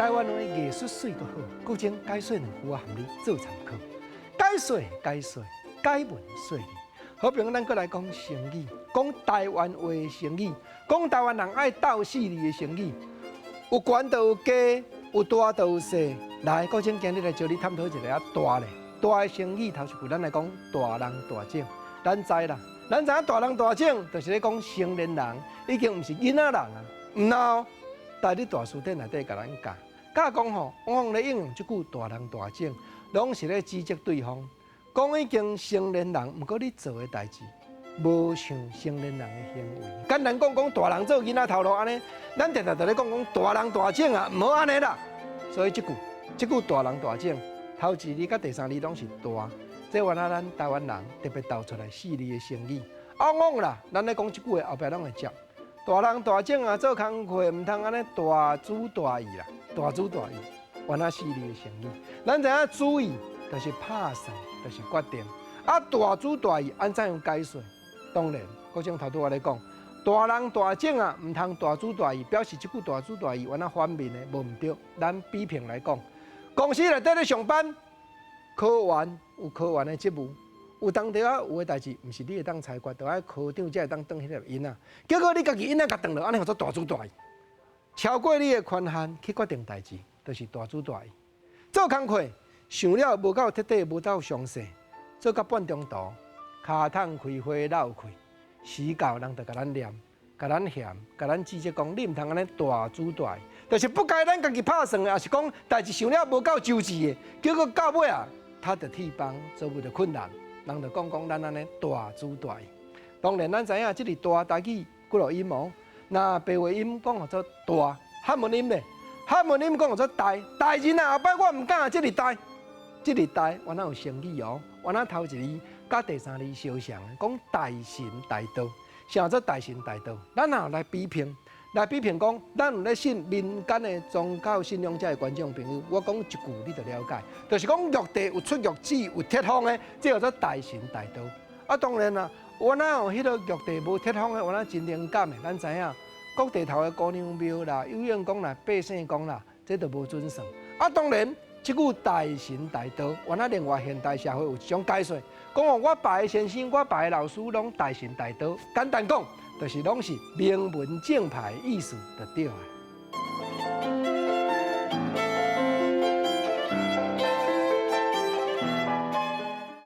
台灣話藝術媠閣好，閣將解說兩句仔予你做參考。解說解說，解文說理。好朋友，咱閣來講成語，講台灣話的成語，講台灣人愛鬥四字的成語。有懸就有加，有大就有細。來，閣將今日來招你探討一个較大咧，大的成語頭一句，咱來講大人大種。咱知啦，咱知影大人大種，就是咧講成年人已經毋是囡仔人啊，毋吶，但佇大辭典內底共咱教，教講吼，往往咧應用這句大人大種，攏是咧指責對方，講已經成年人，毋過你做的代誌，無像成年人的行為。簡單講講大人做囡仔頭路按呢，咱定定就咧講講大人大種啊，毋好按呢啦。所以這句，這句大人大種，頭一字佮第三字攏是大，這原來咱台灣人特別鬥出來四字的成語。往往啦，咱咧講這句話後壁攏會接。大人大種啊，做工課毋通按呢大主大意啦，大主大意，原來四字的成語。咱知影主意就是拍算，就是決定。啊，大主大意按怎樣解說？當然，閣將頭拄仔咧講，大人大種啊，毋通大主大意，表示這句大主大意原來反面的，無毋對。咱比評來講，公司內底咧上班，科員有科員的職務。有當時啊，有的代誌毋是你會當裁決，著愛科長才會當斷彼粒音仔。結果你家己音仔共斷落，按呢叫做大主大意。超過你的權限去決定代誌，就是大主大意。做工課想了無夠徹底，無夠詳細，做到半中途，跤桶開花落氣，時到人就共咱念，共咱嫌，共咱指責講，你毋通按呢大主大意，就是不該咱家己拍算的，抑是講代誌想了無夠周至的，結果到尾啊，他就替幫做無著困難。人就講講咱按呢大主大意。當然，咱知影這個大台語幾落音哦。若白話音講號做大，漢文音咧，漢文音講號做大，大人啊，後擺我毋敢這個大，這個大原來有成語哦。原來頭一字佮第三字相像，講大神大道，啥做大神大道？咱若來比評，來比評講，咱有咧信民間的宗教信仰者的觀眾朋友，我講一句你就了解，就是講玉帝有出玉旨有冊封的，這叫做大神大道。啊，當然啦，原來有彼个玉帝無冊封的，原來真靈感的，咱知影，各地頭的姑娘廟啦、有應宮啦、八聖宮啦，這都無準算。啊，當然，這句大神大道，原來另外現代社會有一種解說，講哦，我拜的先生、我拜的老師攏大神大道，簡單講，就是攏是名門正派的意思就對啊。